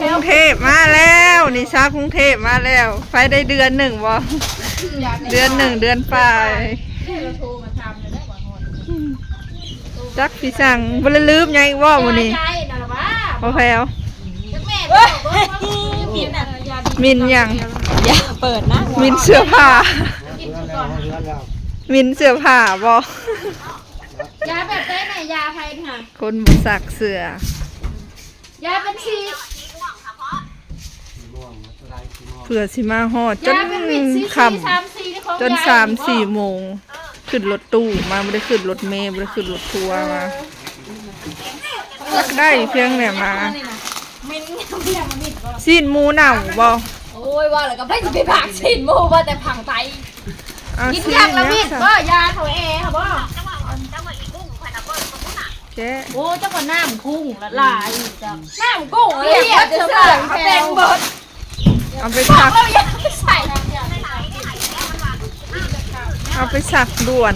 ກຸງເທບມາແລ້ວ ນິຊາກຸງເທບມາແລ້ວ. ໄປໄດ້ເດືອນໜຶ່ງບໍ່? ເດືອນໜຶ່ງ ເດືອນປາຍ. ຈັກຊິສັ່ງ ບໍ່ໄດ້ລືມຫຍັງອີກບໍ່ມື້ນີ້? ບໍ່ແພ້ວ ມິນຫຍັງ? ຢ່າເປີດນະ ມິນເສື້ອຜ້າ ມິນເສື້ອຜ້າບໍ່? ຢາແບບໃດນະ? ຢາໃຜຫັ້ນ? ຄົນບໍ່ຊັກເສື້ອ. ຢາເປັນສີ ເພື່ອຊິມາຮອດຈົນຄ່ຳ ຈົນສາມສີ່ໂມງ. ຂຶ້ນລົດຕູ້ມາ ບໍ່ໄດ້ຂຶ້ນລົດເມ ບໍ່ໄດ້ຂຶ້ນລົດທົວມາ. ເອີ ຢາກໄດ້ພຽງແຫຼະມາ. ຊີ້ນໝູເນົ່າບໍ່? ໂອ້ຍ ວ່າແລ້ວກໍໃຜຊິໄປພາກຊີ້ນໝູ ວ່າແຕ່ພັງໄປ. ກິນຢາລະມິດບໍ່? ຢາເຂົາແອບໍ່? ແກະ ໂອ້ ເຈົ້າກໍນ້ຳກຸ້ງລະລາຍອີກ. ນ້ຳກຸ້ງລະລາຍ ເອົາໄປຊັກ ເອົາໄປຊັກດ່ວນ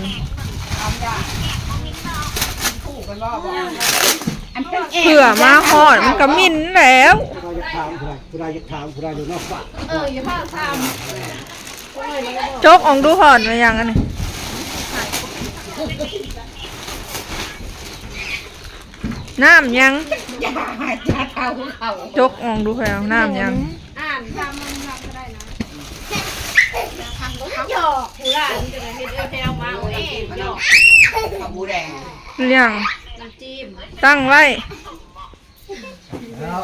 ເພື່ອມາຮອດມັນກໍໝິ່ນແລ້ວ. ຜູ້ໃດຢາກຖາມ ຜູ້ໃດ ຜູ້ໃດຢາກຖາມ ຜູ້ໃດຢູ່ນອກປາກ ເອີ ຢ່າພາຖາມ. ຈົກອອກດູ ຮອດມາຫຍັງອັນນີ້? ນ້ຳຫຍັງ? ຈົກອອກດູ ແພວ ນ້ຳຫຍັງ? ອ່ານຄຳມັນນຳກໍໄດ້ນະ. ຫຍອກຜູ້ຫຼານຈະໄດ້ເຮັດເອື້ອຍແພວມາເອົາເອງ ຫຍອກ. ຫຍັງ? ນ້ຳຈິ້ມ ຕັ້ງໄວ້. ແລ້ວ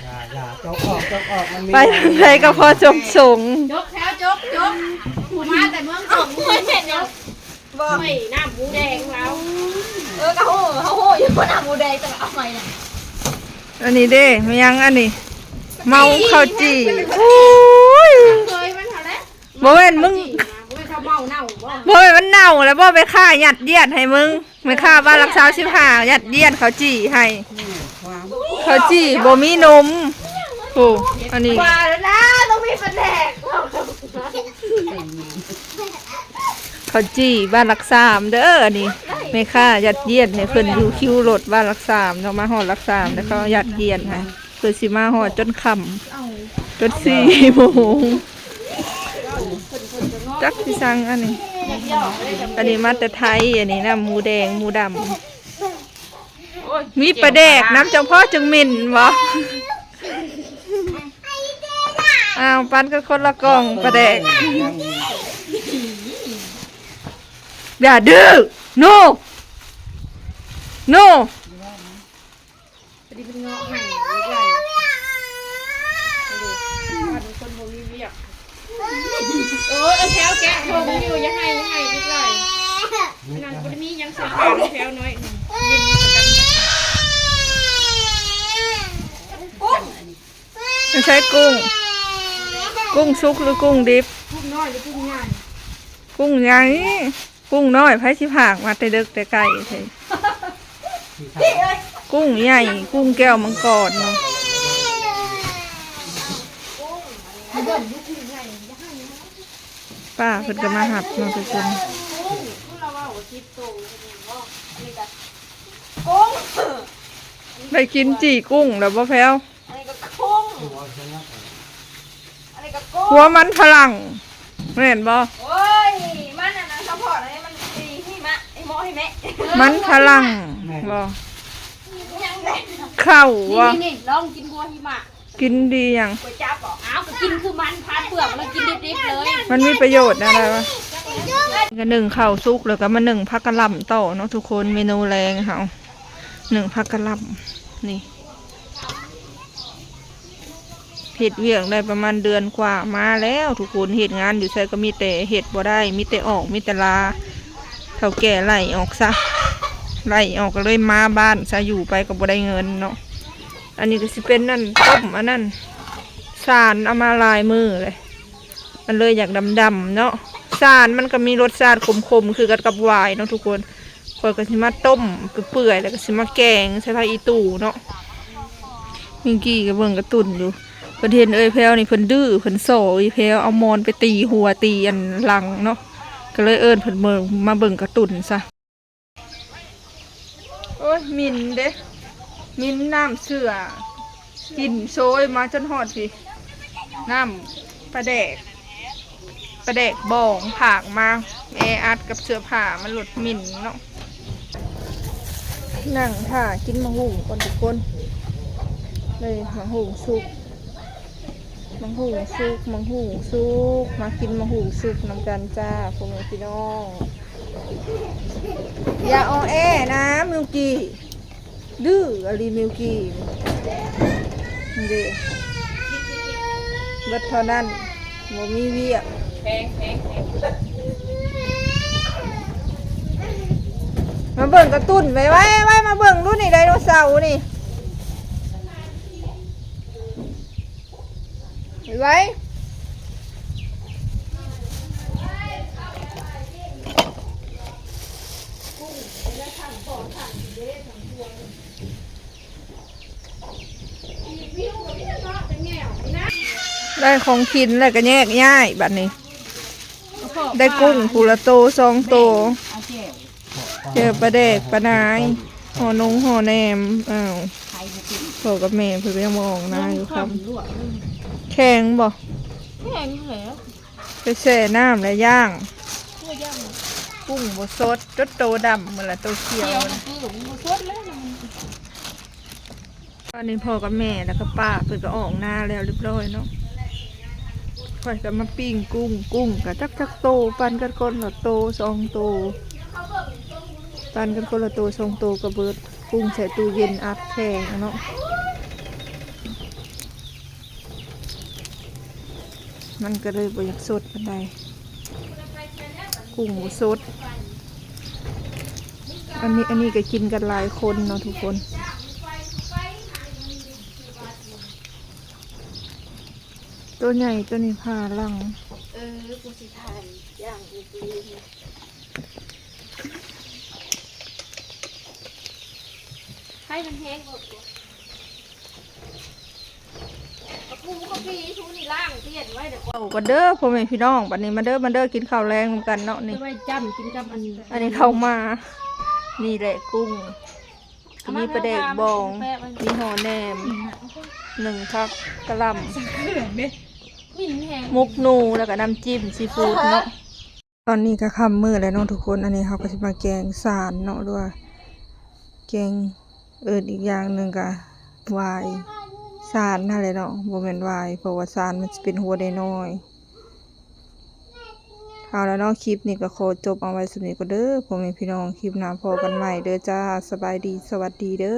ຢ່າ ຢ່າ ຈົກອອກ ຈົກອອກ ມັນມີ ໄປທາງໃດກໍພໍຈົກສົງ. ຈົກແລ້ວ ຈົກ ຈົກ ຜູ້ມາແຕ່ເມືອງສົງ ເຫັນຫຍັງ? ບໍ່ ໂອ້ຍ ນ້ຳໝູແດງລາວ. ເອີ ກໍຮູ້ ເຮົາຮູ້ຢູ່ວ່ານ້ຳໝູແດງ ແຕ່ວ່າເອົາໃໝ່ນະ. ອັນນີ້ເດ້ ແມ່ນຫຍັງອັນນີ້? ເມົາເຂົ້າຈີ່. ໂອ້ຍ ເຄີຍມັນເທົ່າໃດ? ບໍ່ແມ່ນມຶງ ບໍ່ແມ່ນເຂົາເມົາເນົ່າບໍ່? ບໍ່ແມ່ນມັນເນົ່າແລ້ວບໍ່? ແມ່ຄ້າຍັດຢຽດໃຫ້ມຶງ ແມ່ຄ້າບ້ານຫຼັກຊາວສິບຫ້າ ຍັດຢຽດເຂົ້າຈີ່ໃຫ້. ເຂົ້າຈີ່ບໍ່ມີນົມ. ໂອ້ ອັນນີ້ວ່າແລ້ວນະ ຕ້ອງມີປາແດກ. ເຂົ້າຈີ່ບ້ານຫຼັກສາມເດີ ອັນນີ້ ແມ່ຄ້າຍັດຢຽດໃຫ້ເພິ່ນຢູ່ຄິວລົດບ້ານຫຼັກສາມເນາະ. ມາຮອດຫຼັກສາມແລ້ວເຂົາຍັດຢຽດໃຫ້ ເພິ່ນຊິມາຮອດຈົນຄ່ຳ ຈົນສີ່ໂມງ. ຈັກຊິສັ່ງອັນນີ້ ອັນນີ້ມາແຕ່ໄທ. ອັນນີ້ນຳໝູແດງ ໝູດຳ ມີປາແດກນຳ ຈັ່ງພໍຈຶ່ງໝິ່ນບໍ່? ອ້າວ ປັນກັນຄົນລະກ່ອງປາແດກ. ຢ່າດື້ ໂນ ໂນ. ພໍດີເພິ່ນເງາະໃຫ້ເດັກຫຼາຍ ເອີ ເອີ ແຖວແກະຖົງຢູ່ ຢ່າໃຫ້ ຢ່າໃຫ້ເດັກຫຼາຍ. ນັ້ນບໍ່ໄດ້ມີຫຍັງໃສ່ຜ້າແຖວນ້ອຍ ເປັນຫຍັງຄືກັນ. ມັນໃຊ້ກຸ້ງ ກຸ້ງສຸກຫຼືກຸ້ງດິບ? ກຸ້ງນ້ອຍຫຼືກຸ້ງໃຫຍ່? ກຸ້ງໃຫຍ່. ກຸ້ງນ້ອຍໃຜຊິພາກມາແຕ່ເດິກແຕ່ໄກເທ? ກຸ້ງໃຫຍ່ ກຸ້ງແກ້ວມັງກອນ. ປ້າເພິ່ນກໍມາຮັບເນາະທຸກຄົນ. ໄດ້ກິນຈີ່ກຸ້ງແລ້ວບໍ່ແພ້ວ? ອັນນີ້ກໍກຸ້ງ ອັນນີ້ກໍກຸ້ງ. ຫົວມັນຝຣັ່ງ ແມ່ນບໍ່? ໂອ້ຍ ມັນອັນນັ້ນ ສະເພາະອັນນີ້ມັນດີ ຫິມະ ໃຫ້ໝໍໃຫ້ແມ່ ມັນຝຣັ່ງ ແມ່ນບໍ່? ຍັງແຫຼະ ເຂົ້າບໍ່? ນີ້ໆ ລອງກິນຫົວຫິມະ ກິນດີຫຍັງ? ກວຍຈັບບໍ່? ອ້າວ ກໍກິນຄືມັນ ຜ່າເປືອກ ແລ້ວກິນດິບໆເລີຍ. ມັນມີປະໂຫຍດແນວໃດວະ? ກໍໜຶ້ງເຂົ້າສຸກ ແລ້ວກໍມາໜຶ້ງຜັກກະຫຼ່ຳຕໍ່ເນາະທຸກຄົນ. ເມນູແລງເຮົາ ໜຶ້ງຜັກກະຫຼ່ຳນີ້. ເຮັດວຽກໄດ້ປະມານເດືອນກວ່າມາແລ້ວທຸກຄົນ. ເຮັດງານຢູ່ໃສກໍມີແຕ່ເຮັດບໍ່ໄດ້ ມີແຕ່ອອກ ມີແຕ່ລາ. ເຖົ້າແກ່ໄລ່ອອກຊະ ໄລ່ອອກກໍເລີຍມາບ້ານຊະ. ຢູ່ໄປກໍບໍ່ໄດ້ເງິນເນາະ. ອັນນີ້ກໍຊິເປັນອັນຕົ້ມອັນນັ້ນ ສານເອົາມາຫຼາຍມື້ເລີຍ ມັນເລີຍຢາກດຳໆເນາະ. ສານມັນກໍມີລົດຊາດຂົມໆ ຄືກັນກັບຫວາຍເນາະທຸກຄົນ. ຂ້ອຍກໍຊິມາຕົ້ມເປື່ອຍໆ ແລ້ວກໍຊິມາແກງໃສ່ຜັກອີ່ຕູເນາະ. ມິງກີ້ກໍເບິ່ງກາຕູນຢູ່ ເພິ່ນເຫັນເອື້ອຍແພ້ວນີ້ ເພິ່ນດື້ ເພິ່ນສໍ້ອີ່ແພ້ວ ເອົາໝອນໄປຕີຫົວຕີອັນຫຼັງເນາະ ກໍເລີຍເອີ້ນເພິ່ນເບິ່ງ ມາເບິ່ງກາຕູນຊະ. ໂອ້ຍ ໝິ່ນເດ້ ໝິ່ນນ້ຳເຊື້ອ ກິ່ນໂຊຍມາຈົນຮອດພີ້. ນ້ຳປາແດກ ປາແດກບອງ ພາກມາ ແອອັດກັບເສື້ອຜ້າ ມັນໂລດໝິ່ນເນາະ. ນັ່ງຖ້າກິນໝາກຫຸ່ງກ່ອນທຸກຄົນ ເລີຍ ໝາກຫຸ່ງສຸກ ໝາກຫຸ່ງສຸກ ໝາກຫຸ່ງສຸກ ມາກິນໝາກຫຸ່ງສຸກນຳກັນຈ້າ ພໍ່ແມ່ພີ່ນ້ອງ. ຢ່າອໍແອນະ ມິວກີ້ ດື້ອີ່ຫຼີມິວກີ້ ນີ້ເດ້ ເບິດເທົ່ານັ້ນ ບໍ່ມີວຽກ. ມາເບິ່ງກາຕູນໄວໆ ໄວ ມາເບິ່ງດູນີ້ ໄດໂນເສົານີ້ ໄວ. ໄດ້ຂອງກິນແລ້ວກໍແຍກຍ້າຍບັດນີ້ ໄດ້ກຸ້ງຜູ້ລະໂຕສອງໂຕ ເຈີປາແດກປານາຍ ຫໍ່ນົງຫໍ່ແໜມ. ອ້າວ ພໍ່ກັບແມ່ເພິ່ນກໍຍັງບໍ່ອອກນາຢູ່ຄ່ຳ. ແຂງບໍ່? ແຂງແລ້ວ ໄປແຊ່ນ້ຳແລ້ວຍ່າງ ເພື່ອຍ່າງ ກຸ້ງບໍ່ສົດ ຈົນໂຕດຳໝົດລະ ໂຕຂຽວ ຂຽວ ມັນຄືມັນບໍ່ສົດແລ້ວ. ຕອນນີ້ພໍ່ກັບແມ່ ແລ້ວກໍປ້າເພິ່ນກໍອອກນາແລ້ວຮຽບຮ້ອຍເນາະ. ຂ້ອຍກໍມາປີ້ງກຸ້ງ ກຸ້ງກໍຈັກຈັກໂຕ ປັນກັນຄົນລະໂຕສອງໂຕ ປັນກັນຄົນລະໂຕສອງໂຕກໍເບິດ. ກຸ້ງໃສ່ຕູ້ເຢັນອັດແຂງເນາະ. ມັນກໍເລີຍບໍ່ຢາກສົດປານໃດ ກຸ້ງບໍ່ສົດ. ອັນນີ້ ອັນນີ້ກໍກິນກັນຫຼາຍຄົນເນາະທຸກຄົນ. ໂຕໃຫຍ່ໂຕນີ້ຜ່າຫຼັງ. ເອີ ກູຊິຖ່າຍຢ່າງອື່ນ. ໃຫ້ມັນແຫ້ງກ່ອນ ກະປູກະປີທູນີ້ລ້າງປ່ຽນໄວ້ແລ້ວ. ເອົາກັນເດີພໍ່ແມ່ພີ່ນ້ອງ ບັດນີ້ມາເດີ ມາເດີ ກິນເຂົ້າແລງນຳກັນເນາະ. ນີ້ ໄວ້ຈ້ຳກິນກັບອັນ ອັນນີ້ເຂົ້າມາ ນີ້ແຫຼະກຸ້ງ ມີປາແດກບອງ ມີຫໍ່ແໜມ ໜຶ້ງຜັກກະຫຼ່ຳ ໝົກໜູ ແລ້ວກະນ້ຳຈິ້ມຊີຟູດເນາະ. ຕອນນີ້ກໍຄ່ຳມື້ແລ້ວເນາະທຸກຄົນ. ອັນນີ້ເຮົາກໍຊິມາແກງຊານເນາະ ຫຼືວ່າແກງ ເອີ້ນອີກຢ່າງໜຶ່ງກໍຫວາຍຊານຫັ້ນແຫຼະເນາະ ບໍ່ແມ່ນຫວາຍ ເພາະວ່າຊານມັນຊິເປັນຫົວນ້ອຍໆ. ເອົາລະເນາະ ຄລິບນີ້ກໍຂໍຈົບເອົາໄວ້ສ່ຳນີ້ກ່ອນເດີພໍ່ແມ່ພີ່ນ້ອງ. ຄລິບໜ້າພໍ້ກັນໃໝ່ເດີຈ້າ. ສະບາຍດີ ສະຫວັດດີເດີ.